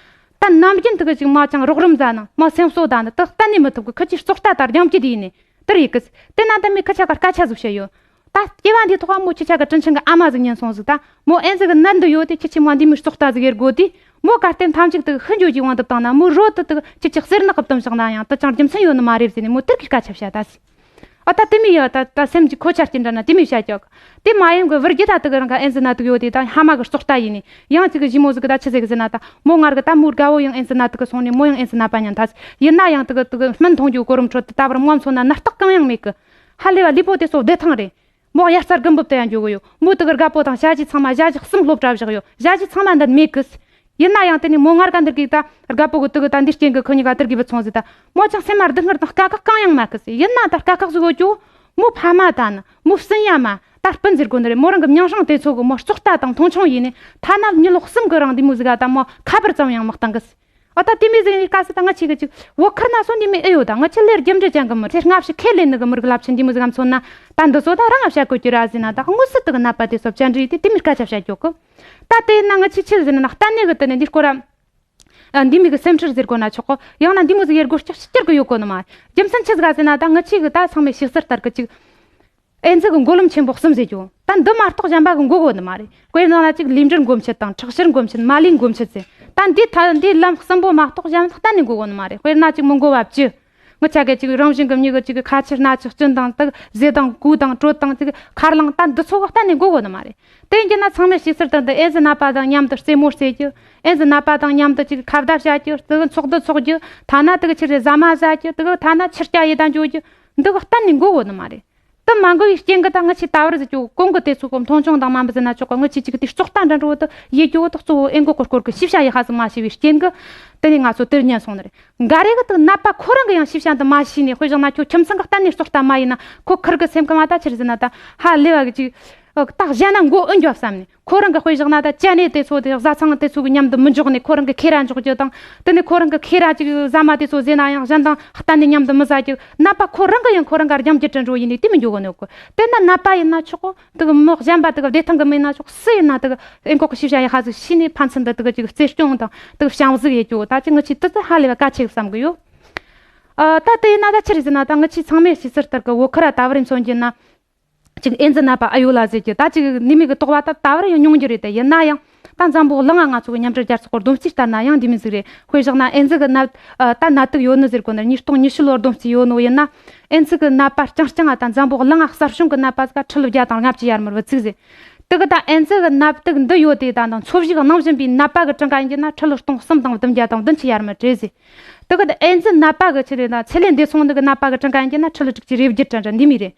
ད་ནམ་རྒྱུན་དུ་གི་ཅིག་མ་ཅང་རོགས་རམ་ཟ་ན་མ་སེམས་གསོ་ད་ནི་དག་གཏན་ནས་མི་ཐུབ་གི། ཁི་ཆོས་བཙོག་ལྟ་དང་རྒྱང་བཀྱེད་དེ་ཡིན་ནི་དེར་ཡི་གི། དེ་ན་ད་མི་ཁི་ཆ་ག་སྐད་ཆ་ཟིག་བཤད་ཡོད། ད་སྐྱེ་བ་འདིའི་ཐོག་མོ་ཁྱི་ཆ་ག་དྲིན་ཆེན་གི་ཨ་མ་ཟིག་ཉན་སོང་ཟིག་ད་མོ་ཨེ་ཟི་གི་ནད་འདི་ཡོད་དེ་ཁྱི་ཆི་མ་འདི་མི་བཙོག་ལྟ་ཟིག་ཡེར་དགོས་དེ། མོ་གར་བརྟེན་ཐམས་ཅད་དུ་ཤི་འགྱོ་གི་དབང་དུ་བཏང་ན་མོ་རོ་དུ་དུ་ཁྱི་ཆི་གསེར་ནག་གི་བཏུམ་བཞག་ན་ཡང་དུ་ཅང་རྒྱུ་མཚན་ཡོད་ནི་མ་རེད་ཟེར་ནས་མོ་དེར་གི་སྐད་ཆ་བཤད་ད་ཟིག་ཨ་ད་དེ་མི་ཡ་ད་ད་སེམས་ཀྱི་ཁོ་ཆ་རྐྱེན་འདྲ་ན་དེ་མི་བྱ་ཀྱོག་དེ་མ་ཡིན་གི་བུ་རྒྱུད་ད་དུ་གི་རང་ག་ཨེ་ཛི་ནད་དུག་ཡོད་དེ་ད་ཧ་མ་གི་བཙོག་ལྟ་ཡིན་ནི་ཡང་ཅིག་གི་ཞི་མོ་ཟིག་གི་ད་ཆི་ཟེར་གི་ཟེར་ན་ད་མོ་ངར་གི་ད་མོ་དགའ་བོ་ཡང་ཨེ་ཛི་ནད་དུག་གི་སོང་ནི་མོ་ཡང་ཨེ་ཛི་ནད་པ་ཉན་ད་ཡིན་ན་ཡང་དུ་གི་དུ་གི་སྨན་འཐུང་རྒྱུ་གོ་རིམ་ཁྲོད་དུ་ད་བར་མོ་མཚོན་ན་ནད་རྟགས་གང་ཡང་མེད་གི། ཧ་ལས་པ་ལུས་པོ་དེ་ཚོ་བདེ་ཐང་རེད། མོ་དབྱར་རྩྭ་དགུན་འབུབ་དུ་ཡང་འགྱོ་གི་ཡོད། མོ་དུ་གི་རྒད་པོ་དང་ཞ་ཡི་ཚང་མ་ཞ་ཡི་གསུམ་སློབ་གྲྭ་བཞག་ཡོད། ཞ་ཡི་ཚང་མ་འདི་མེད་གི། ཡིན་ན་ཡང་དེ་ནས་མོ་ངར་ག་འདིར་གི་ད་རྒད་པོ་གི་དུ་གི་ད་འདི་རྐྱེན་གི་ཁོ་གཉིས་ཀ་དེར་གི་བུད་སོང་ཟིག་ད་མོ་ཅང་སེམས་མ་སྡུག་བསྔལ་དང་དཀའ་ཁག་གང་ཡང་མེད་གི་ཟེར། ཡིན་ན་ད་དཀའ་ཁག་ཟིག་ཡོད་ཀྱོ། མོ་ཕ་མ་ད་ནི་མོ་སྤུན་ཡ་མ་ད་སྤུན་ཟེར་དགོས་འདི་རེད། མོ་རང་གི་མིང་སྲིང་དེ་ཚོ་གི་མོ་བཙོག་ལྟ་དང་མཐོང་ཆུང་ཡིན་ནི་ཐ་ན་མྱི་ལོ་གསུམ་གི་རིང་འདི་མོ་ཟིག་ག་ད་མོ་ཁ་པར་ཙམ་ཡང་མི་བཏང་གི་ཟེར། ཨ་ད་དེ་མོ་ཟིག་ཡིན་སྐབས་སུ་ད་ང་ཆེ་གི་ཅིག་བོད་ཁུལ་ན་སོང་འདི་མོ་ཨེ་ཡོད། ད་ང་ཆེ་ལས་རྒྱུ་འབྲས་ཅན་གི་མི་རེད། སྔ་ཕྱི་ཁས་ལེན་ནི་གི་མི་རིགས་རླབས་ཆེན་འདི་མོ་ཟིག་ག་མཚོན་ན་ད་འདི་ཚོ་ད་རང་ང་བཤད་དགོས་ཀྱི་ར་ཟེར་ན་ད་དངོས་སུ་དུ་གི་ནད་པ་དེ་ཚོ་བཅར་འདྲི་དེ་དེ་མོ་སྐད་ཆ་བཤད་རྒྱུ་གི། ད་དེ་ན་ང་ཆེ་ཆེ་ཟེར་ན་གཏན་ནས་གི་དེ་ནས་འདི་སྐོར་ར། ཨ་འདི་མོ་གི་སེམས་ཁྲལ་ཟེར་དགོས་ན་ཆོག་གི། ཡང་ན་འདི་མོ་ཟིག་ཡེར་དགོས་སྐྱག་སྐྱག་གི་ཡོད་གོ་ནི་མ་རེད། རྒྱུ་མཚན་ཆི་ཟིག་ག་ཟེར་ན་ད་ང་ཆེ་གི་ད་ཚང་མས་ཤེས་གསལ་ལྟར་གི་ཅིག་ཨེ་ཛི་གི་མགོ་ལོག་ཆེན་པོ་གསུམ་ཟེར་རྒྱུ། ད་འདི་མ་གཏོགས་གཞན་པ་གི་འགོ་གོ་ནི་མ་རེད། དཔེར་ན་ལ་ཅིག་ལུས་འབྲེལ་འགོ་མཆེད་དང་ཁྲག་ཤེད་འགོ་མཆེད་མ་ལུས་འགོ་མཆེད་ཟེར། ད་འདི་ཐ་འདི་ལམ་གསུམ་པོ་མ་གཏོགས་གཞན་ལ་གཏན་ནས་འགོ་གོ་ནི་མ་རེད། དཔེར་ན་ཅིག་མི་འགོ་བ་བཅུ། ངི་ཆ་གི་ཅིག་རང་བཞིན་གི་མྱི་གི་ཅིག་ཁ་ཆུ་སྣ་ཆུ་སྐྱོན་དང་དུ་ཟས་དང་གོས་དང་དྲོད་དང་ཅིག་ཁ་རླངས་ད་འདི་ཚོ་གི་གཏན་ནས་འགོ་གོ་ནི་མ་རེད། དེ་ཡིན་གྱི་ན་ཚང་མས་ཤེས་གསལ་ལྟར་འདི་ཨེ་ཛི་ནད་པ་དང་མཉམ་དུ་རྩེད་མོ་རྩེ་རྒྱུ། ཨེ་ཛི་ནད་པ་དང་མཉམ་དུ་ཅིག་ཁ་བརྡ་བྱ་རྒྱུ། དུ་གི་ཚོགས་འདུ་ཚོགས་རྒྱུ། ཐ་ན་དུ་གི་ཆི་རེད་ཟ་མ་ཟ་རྒྱུ། དུ་གི་ཐ་ན་ཆུ་རྐྱལ་ཡེ་ད་འགྱོ་རྒྱུ། འདི་གི་གཏན་ནས་འགོ་གོ་ནི་མ་རེད། དེ་མ་འགོ་བའི་རྐྱེན་གྱིས་ད་ང་ཆེ་ད་བར་ཟིག་ཀྱོ་གོང་གི་དེ་ཚོ་གི་མཐོང་ཆུང་དང་མ་འབུ་ཟེར་ན་ཆོག་གི། ང་ཆེ་ཅིག་དེ་བཙོག་ལྟ་འདྲ་འགྲོ་དུ་ཡེ་རྒྱུ་དུ་གཙོ་བོ་ཨེ་མགོ་སྐོར་སྐོར་གི་ཤེས་བྱ་ཡེ་ཧ་ཟིག་མ་ཤེས་པའི་རྐྱེན་གྱིས་དེ་ནས་ང་ཚོ་དེར་ཉན་སོང་ནི་རེད། འགའ་རེ་གི་དུ་ནད་པ་ཁོ་རང་གི་ཡང་ཤེས་བྱ་འདི་མ་ཤེས་ནས་དཔེ་བཞག་ན་ཁྱོད་ཁྱིམ་ཚང་གི་གཏན་ནས་བཙོག་ལྟ་མ་ཡིན་ན་ཁོ་ཁུར་གི་སེམས་གི་མ་ད་ཆི་རེད་ཟེར་ན་ད་ཧ་ལས་པ་གི་ཅིག་ད་གཞན་ན་མགོ་ཨེ་འགྱོ་བསམ་ནས། ཁོ་རང་གི་དཔེ་བཞག་ན་ད་ཅ་ནེ་དེ་ཚོ་དེ་བཟའ་ཚང་དེ་ཚོ་གི་མཉམ་དུ་མི་འཇོག་ནས་ཁོ་རང་གི་ཁེ་ར་འཇོག་རྒྱུ་དང་། དེ་ནས་ཁོ་རང་གི་ཁེ་ར་ཅིག་ཟ་མ་དེ་ཚོ་ཟོས་ན་ཡང་གཞན་དང་གཏན་ནས་མཉམ་དུ་མི་ཟ་རྒྱུ། ནད་པ་ཁོ་རང་གི་ཡང་ཁོ་རང་ག་རྒྱང་རྒྱུ་དྲན་འགྲོ་ཡིན་ནས་དེ་མི་འཇོག་གོ་ནོ་གོ། དེ་ན་ནད་པ་ཡིན་ན་ཆོག་གོ། དེ་གི་མི་གཞན་པ་དེ་གི་བདེ་ཐང་གི་མི་ཡིན་ན་ཆོག་སུ་ཡིན་ན་དེ་གི་ཨེ་མགོ་གི་ཤེས་བྱ་ཡེ་ཧ་ཟིག་ཤེས་ནས་ཕན་ཚུན་དུ་དེ་གི་ཅིག་རྩེ་སྐྱོང་དང་དེ་གི་བྱམས་གཟིགས་ཡེ་རྒྱུ། ད་ཅི་ང་ཆེ་དེ་དེ་ཧ་ལས་པ་གལ་ཆེ་བསམ་གི་ཡོད། ཨ་ད་དེ་ཡིན་ན་ད་ཆི་རེད་ཟེར་ན་ད་ང་ཆེ་ཚང་མས་ཤེས་གསལ་ལྟར་གི་བོད་ཁུལ་ར་ད་བར་མཚོན་རྒྱུ་ན། ཅིག་ཨེ་ཛི་ནད་པ་ཨེ་ཡོད་ལ་ཟེར་རྒྱུ། ད་ཅིག་ནད་མེད་ཀྱི་དོགས་པ་ད་ད་བར་ཡང་ཉུང་རྒྱུ་རེད་དེ། ཡིན་ན་ཡང་ད་འཛམ་བུ་གླིང་ང་ང་ཚོ་གི་མཉམ་འབྲེལ་རྒྱལ་ཚོགས་ཀྱི་སྡོམ་རྩིས་ལྟར་ན་ཡང་འདི་མོ་ཟིག་རེད། དཔེ་བཞག་ན་ཨེ་ཛི་གི་ནད་ད་ནད་དུག་ཡོད་ནི་ཟེར་གོ་ནི་ཉིས་སྟོང་ཉི་ཤུ་ལོར་སྡོམ་རྩིས་ཡོད་ནོ་ཡིན་ན། ཨེ་ཛི་གི་ནད་པ་རྐྱང་རྐྱང་ང་ད་འཛམ་བུ་གླིང་ང་གསར་བྱུང་གི་ནད་པ་ཟིག་ཁྲི་ལོ་བརྒྱ་དང་ལྔ་བཅུ་ཡར་མར་བུད་ཚིག་ཟེར། དེ་གི་ད་ཨེ་ཛི་གི་ནད་དུག་འདི་ཡོད་དེ་ད་ནང་འཚོ་བཞུགས་གནང་བཞིན་པའི་ནད་པ་གི་གྲངས་ཀ་ཡིན་རྒྱུ་ན་ཁྲི་ལོ་སྟོང་གསུམ་དང་བདུན་བརྒྱ་དང་བདུན་ཅུ་ཡར་མར་བྲོས་ཟེར། དེ་གི་ད་ཨེ་ཛི་ནད་པ་གི་ཆི་རེད་ན་ཚེ་ལས་འདས་སོང་ནི་གི་ནད་པ་གི་གྲངས་ཀ་ཡིན་རྒྱུ་ན་ཁྲི་ལོ་དྲུག་ཅུ་རེ་བརྒྱད་འདྲ་འདྲ་འདི་མོ་རེད།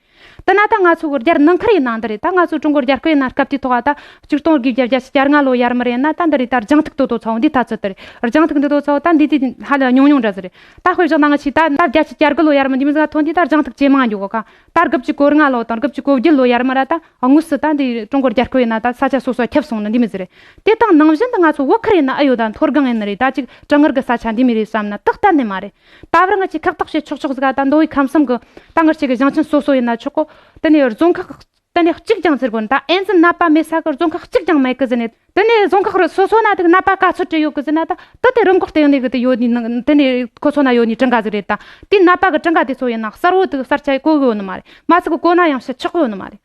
དེ་ན་ད་ང་ཚོ་གི་རྒྱལ་ནང་ཁུལ་ཡིན་ན་འདི་རེད། ད་ང་ཚོ་ཀྲུང་གོ་རྒྱལ་ཁབ་ཡིན་ན་སྐབས་དེའི་ཐོག་ད་ཆིག་སྟོང་དགུ་བརྒྱ་བརྒྱད་ཅུ་གྱ་ལྔ་ལོ་ཡར་མར་ཡིན་ན་ད་འདི་རེད། ད་རྒྱང་ཐག་ཏོ་ཏོ་ཚ་བོ་འདི་ད་ཚོད་དེ་རེད། རྒྱང་ཐག་འདི་ཏོ་ཚ་བོ་ད་འདི་དེ་ཧ་ལས་ཉུང་ཉུང་འདྲ་ཟིག་རེད། ད་དཔེ་བཞག་ན་ང་ཆེ་ད་ད་བརྒྱད་ཅུ་གྱ་དགུ་ལོ་ཡར་མར་འདི་མོ་ཟིག་ཐོན་དུས་ད་རྒྱང་ཐག་ཇེ་མང་འགྱོ་གོ་ཁ། ད་དགུ་བཅུ་གོ་ལྔ་ལོ་དང་དགུ་བཅུ་གོ་བརྒྱད་ལོ་ཡར་མར་ར་ད་དངོས་སུ་ད་འདི་ཀྲུང་གོ་རྒྱལ་ཁབ་ཡིན་ན་ད་ས་ཆ་སོ་སོ་ཁྱབ་སོང་ནི་འདི་མོ་ཟིག་རེད། དེ་དང་ནང་བཞིན་དུ་ང་ཚོ་བོད་ཁུལ་ཡིན་ན་ཨེ་ཡོད་ད་མཐོ་སྒང་ཡིན་ནི་རེད། ད་ཅིག་གྲང་ངར་གི་ས་ཆ་འདི་མོ་རེད་བསམ་ན་ཏག་གཏན་ནས་མ་རེད། ད་བར་ང་ཆེ་ཁག་ཐེག་བྱེད་ཆོག་ཆོག་ཟིག་ག་ད་མདོ་དབུས་ཁམས་གསུམ་གི་ད་ང་ཆེ་གི་ཞིང་ཆེན་སོ་སོ་ཡིན་ན་ཆོག་གོ། དེ་ནས་རྫོང་ཁག་དེ་ནས་གཅིག་ཀྱང་ཟེར་གོ་ནི་ད་ཨེ་ཛི་ནད་པ་མེད་ས་གི་རྫོང་ཁག་གཅིག་ཀྱང་མེད་གི་ཟེར་ནས། དེ་ནས་རྫོང་ཁག་རུ་སོ་སོ་ན་དུག་ནད་པ་ག་ཚོད་བྲོས་ཡོད་གི་ཟེར་ན་ད་དུ་དེ་རིམས་འགོག་ལྟེ་གནས་གི་དུ་ཡོད་ནི་ནང་དེ་ནས་ཁོ་ཚོ་ན་ཡོད་ནི་གྲངས་ཀ་ཟིག་རེད། ད་དེ་ནད་པ་གི་གྲངས་ཀ་དེ་ཚོ་ཡིན་ན་གསར་བོ་དུ་གསར་ཆ་གོ་གི་ཡོད་ནི་མ་རེད། མ་ཚིག་གི་གོ་ན་ཡང་ཕྱི་ཆོག་གི་ཡོད་ནི་མ་རེད།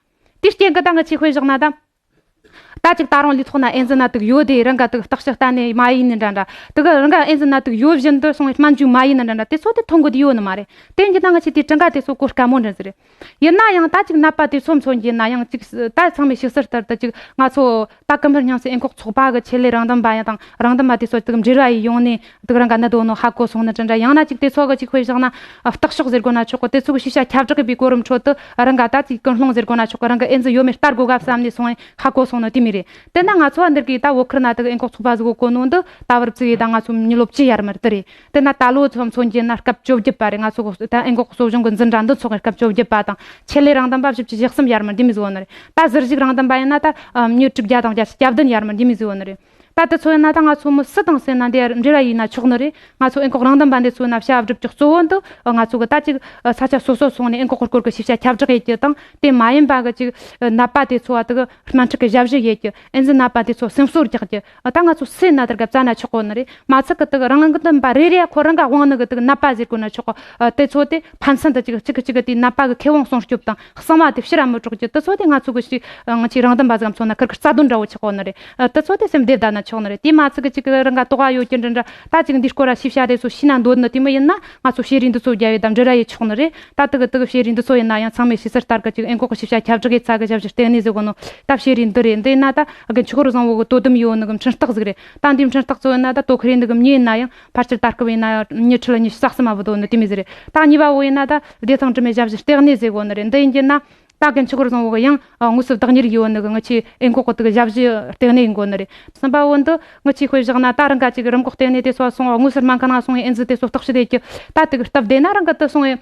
དེའི་རྐྱེན་གྱིས་ད་ང་ཚོས་དཔེ་བཞག་ན་ད། ད་ཅིག་ད་རུང་ལུས་ཐོག་ན་ཨེ་ཛི་ནད་དུག་ཡོད་དེ། རང་ག་དུག་བརྟག་ཞིབ་གཏན་ནས་མ་ཡིན་ནི་འདྲ་འདྲ། དུག་རང་ག་ཨེ་ཛི་ནད་དུག་ཡོད་བཞིན་དུ་སོང་བའི་སྨན་བཅོས་མ་ཡིན་ནི་འདྲ་འདྲ། དེ་ཚོ་དེ་མཐོང་གི་དེ་ཡོད་ནི་མ་རེད། དེ་ཡིན་གྱི་ན་ང་ཚོས་དེའི་གྲངས་ཀ་དེ་ཚོ་གོ་དཀའ་མོ་འདྲ་ཟིག་རེད། ཡིན་ན་ཡང་ད་ཅིག་ནད་པ་དེ་ཚོ་མཚོན་གྱི་ན་ཡང་ཅིག་ད་ཚང་མས་ཤེས་གསལ་ལྟར་དུ་ཅིག་ང་ཚོ་ད་ཀུན་ཕན་སྙིང་སྟོབས་ཨེ་འགོག་ཚོགས་པ་གི་ཆེད་ལས་རང་འདེམས་པ་ཡང་དང་རང་འདེམས་པ་དེ་ཚོ་དུག་འབྲེལ་བ་ཡི་ཡོང་ནས་དུག་རང་ག་ནད་དོ་ནོ་ཧ་གོ་སོང་ནི་འདྲ་འདྲ། ཡང་ན་ཅིག་དེ་ཚོ་གི་ཅིག་དཔེ་བཞག་ན་བརྟག་ཤོག་ཟེར་དགོས་ན་ཆོག་གི། དེ་ཚོ་གི་ཤེས་བྱ་ཁྱབ་བསྒྲགས་ཡིན་པའི་གོ་རིམ་ཁྲོད་དུ་རང་ག་ད་ཅིག་ཀུན་སློང་ཟེར་དགོས་ན་ཆོག་གི། རང་ག་ཨེ་ཛི་ཡོད་མེད་ལྟ་དགོས་ག་བསམ་ནས་སོང་ཡང་ཧ་གོ་སོང་ནི་དེ་མོ་རེད། དེ་ན་ང་ཚོ་བ་འདིར་གི་ད་བོད་ཁུལ་ན་དུག་ཨེ་འགོག་ཚོགས་པ་ཟིག་གོ་གོ་ནོ་འདི་ད་བར་བརྩིས་ཡི་ད་ང་ཚོ་མི་ལོ་བཅུ་ཡར་མར་དེ་རེད། དེ་ན་ད་ལོ་ཚོ་མཚོན་གྱི་ན་སྐབས་བཅོ་བརྒྱད་པ་རེད། ང་ཚོ་གི་ད་ཨེ་འགོག་གསོ་སྦྱོང་གི་འཛིན་གྲྭ་འདི་ཚོགས་སྐབས་བཅོ་བརྒྱད་པ་དང་ཆེད་ལས་རང་འདེམས་པ་བཞི་བཅུ་ཞེ་གསུམ་ཡར་མར་འདི་མོ་ཟིག་ཡོད་ནི་རེད། ད་ཟུར་བཞུགས་རང་འདེམས་པ་ཡིན་ན་ད་ཨ་མི་དྲུག་བརྒྱ་དང་བརྒྱད་ཅུ་གྱ་བདུན་ཡར་མར་འདི་མོ་ཟིག་ཡོད་ནི་རེད། ད་དེ་ཚོ་ཡིན་ན་ད་ང་ཚོ་མི་སུ་དང་སུ་ཡིན་ན་འདི་འབྲེལ་བ་ཡིན་ན་ཆོག་ནི་རེད། ང་ཚོ་ཨེ་འགོག་རང་འདེམས་པ་འདི་ཚོ་ཡིན་ན་བྱ་བ་སྒྲུབ་རྒྱུ་གཙོ་བོ་འདི་ང་ཚོ་གི་ད་ཅིག་ས་ཆ་སོ་སོ་སོང་ནས་ཨེ་འགོག་གི་སྐོར་གི་ཤེས་བྱ་ཁྱབ་བསྒྲགས་ཡེད་རྒྱུ་དང་། དེ་མ་ཡིན་པ་གི་ཅིག་ནད་པ་དེ་ཚོ་བ་དེ་གི་སྨན་ཁྲིད་གི་ཞབས་ཞུ་ཡེད་རྒྱུ། ཨེ་ཙི་ནད་པ་དེ་ཚོ་སེམས་གསོ་རྒྱག་རྒྱུ། ད་ང་ཚོ་སུ་ཡིན་ན་དེ་གི་བཙལ་ན་ཆོག་གོ་ནི་རེད། མ་ཚད་གི་དེ་གི་རང་འདེམས་པ་རེ་རེ་ཡ་ཁོ་རང་ག་དབང་ནི་གི་དེ་གི་ནད་པ་ཟེར་དགོས་ན་ཆོག་གོ། དེ་ཚོ་དེ་ཕན་ཚུན་དུ་གཅིག་གཅིག་གཅིག་གི་དེ་ནད་པ་གི་ཁེ་དབང་སྲུང་སྐྱོབ་དང་གསང་བ་དེ་ཕྱིར་ར་མི་སྒྲོག་རྒྱུ། དེ་ཚོ་དེ་ང་ཚོ་གི་ཞིག་ང་ཚོའི་རང་འདེམས་པ་ཟིག་མཚོན་ན་ཁིར་ཁིར་རྩ་དོན་འདྲ་བོ་ཆགས་གོ་ནི་རེད། དེ་ཚོ་དེ་སེམས་བདེ་བསྡད་ན་ཆོག་ནི་རེད། དེ་མ་ཚད་གི་གཅིག་གི་རང་ག་དོགས་པ་ཡོད་རྒྱུ་འདྲ་འདྲ། ད་ཅིག་འདིའི་སྐོར་ལ་ཤེས་བྱ་དེ་ཚོ་ཤེས་ན་འདོད་ནི་དེ་མོ་ཡིན་ན་ང་ཚོ་བཤད་རིས་འདི་ཚོ་རྒྱབ་ཡི་དང་འབྲེལ་བ་ཡེད་ཆོག་ནི་རེད། ད་དེ་གི་དེ་གི་བཤད་རིས་འདི་ཚོ་ཡིན་ན་ཡང་ཚང་མས་ཤེས་གསལ་ལྟར་གི་ཅིག་ཨེ་འགོག་གི་ཤེས་བྱ་ཁྱབ་བསྒྲགས་ཡེད་ས་གི་ཞབས་ཞུ་ལྟེ་གནས་ཟེར་གོ་ནོ་ད་བཤད་རིས་འདི་རེད། འདི་ཡིན་ན་ད་དགེ་ཆོས་གོ་རུ་བཟང་བོ་གི་དོ་དམ་ཡོད་ནི་གི་འཕྲིན་སྟེགས་ཟིག་རེད། ད་འདིའི་འཕྲིན་སྟེགས་ཚོ་ཡིན་ན་ད་དོ་ཁུར་ཡེད་ནི་གི་མྱི་ཡིན་ན་ཡང་ཕལ་ཆེར་ད་སྐབས་ཡིན་ན་ཡང་ཉི་ཁྲི་ལ་ཉི་ཤུ་རྩ་གསུམ་མ་བུད་དོ་ནི་དེ་མོ་ཟིག་རེད། ད་གཉིས་པ་བོ་ཡིན་ན་ད་བདེ་ཐང་སྒྲིབ་མེད་ཞབས་ཞུ་ལྟེ་གནས་ཟེར་གོ་ནི་རེད། འདི་ཡིན་རྒྱུ་ན་ད་དགེ་ཆོས་གོ་རུ་བཟང་བོ་གི་ཡང་དངོས་སུ་བདག་གཉེར་ཡོད་ནི་གི་ང་ཚོའི་ཨེ་འགོག་གི་དེ་གི་ཞབས་ཞུ་ལྟེ་གནས་ཡིན་གོ་ནི་རེད། གསུམ་པ་བོ་འདི་ང་ཚོའི་དཔེ་བཞག་ན་ད་རང་ག་ཅིག་རིམས་འགོག་ལྟེ་གནས་དེ་ཚོ་སོང་དངོས་སུ་སྨན་ཁང་ན་སོང་ཨེ་ཙི་དེ་ཚོ་བརྟག་དཔྱད་ཡེད་རྒྱུ། ད་དེ་གི་སྟབས་བདེ་ན་རང་གི་དེ་སོང་ཨེ།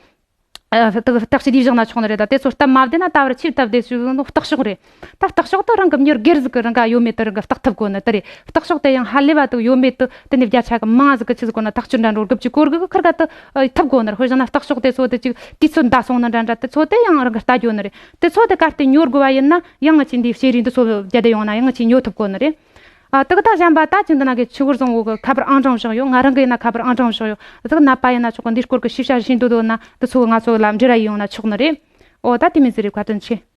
ཨ། དེ་གི་བརྟག་དཔྱད་དེ་བཞག་ན་ཆོག་ནི་རེད། ད་དེ་ཚོ་སྟབས་མ་བདེ་ན་ད་བར་ཆེས་སྟབས་བདེ་ཤོས་ནི་བརྟག་ཤོག་རེད། ད་བརྟག་ཤོག་དེ་རང་གི་མྱི་སྒེར་ཟིག་གི་རང་ག་ཡོད་མེད་དེ་རང་གི་བརྟག་ཐུབ་དགོས་ནི་དེ་རེད། བརྟག་ཤོག་དེ་ཡང་ཧ་ལས་པ་དེ་ཡོད་མེད་དེ་དེ་ནས་བརྒྱ་ཆ་གི་མང་ཟིག་གི་ཆི་ཟིག་གོ་ན་ཐག་གཅོད་འདྲ་འགྲོ་དགོས་ཀྱི་སྐོར་གི་ཁིར་ག་དེ་ཐུབ་དགོས་ནི་རེད། དཔེ་བཞག་ན་བརྟག་ཤོག་དེ་ཚོ་དེ་ཅིག་དུས་ཚོད་འདའ་སོང་ནི་འདྲ་འདྲ་དེ་ཚོ་དེ་ཡང་རང་གི་ལྟ་རྒྱུ་ནི་རེད། དེ་ཚོ་དེ་གལ་ཏེ་ཉོ་དགོས་པ་ཡིན་ན་ཡང་ང་ཚོས་འདིའི་བཤད་རིས་འདི་ཚོ་བརྒྱབ་བསྡད་ཡོང་ན་ཡང་ང་ཚོས་ཉོ་ཐུབ་དགོས་ནི་རེད། ཨ། དེ་གི་ད་གཞན་པ་ད་ཅིག་འདི་ན་དགེ་ཆོས་གོ་རུ་བཟང་བོ་གི་ཁ་པར་ཨང་གྲངས་བཞག་ཡོད། ང་རང་གི་ཡིན་ན་ཁ་པར་ཨང་གྲངས་བཞག་ཡོད། དེ་གི་ནད་པ་ཡིན་ན་ཆོག་གི། འདིའི་སྐོར་གི་ཤེས་བྱ་ཤེས་འདོད་འདོད་ན་དེ་ཚོ་གི་ང་ཚོ་ལ་འབྲེལ་བ་ཡོང་ན་ཆོག་ནི་རེད། ཨོ། ད་དེ་མོ་ཟིག་རེད། བཀའ་དྲིན་ཆེ།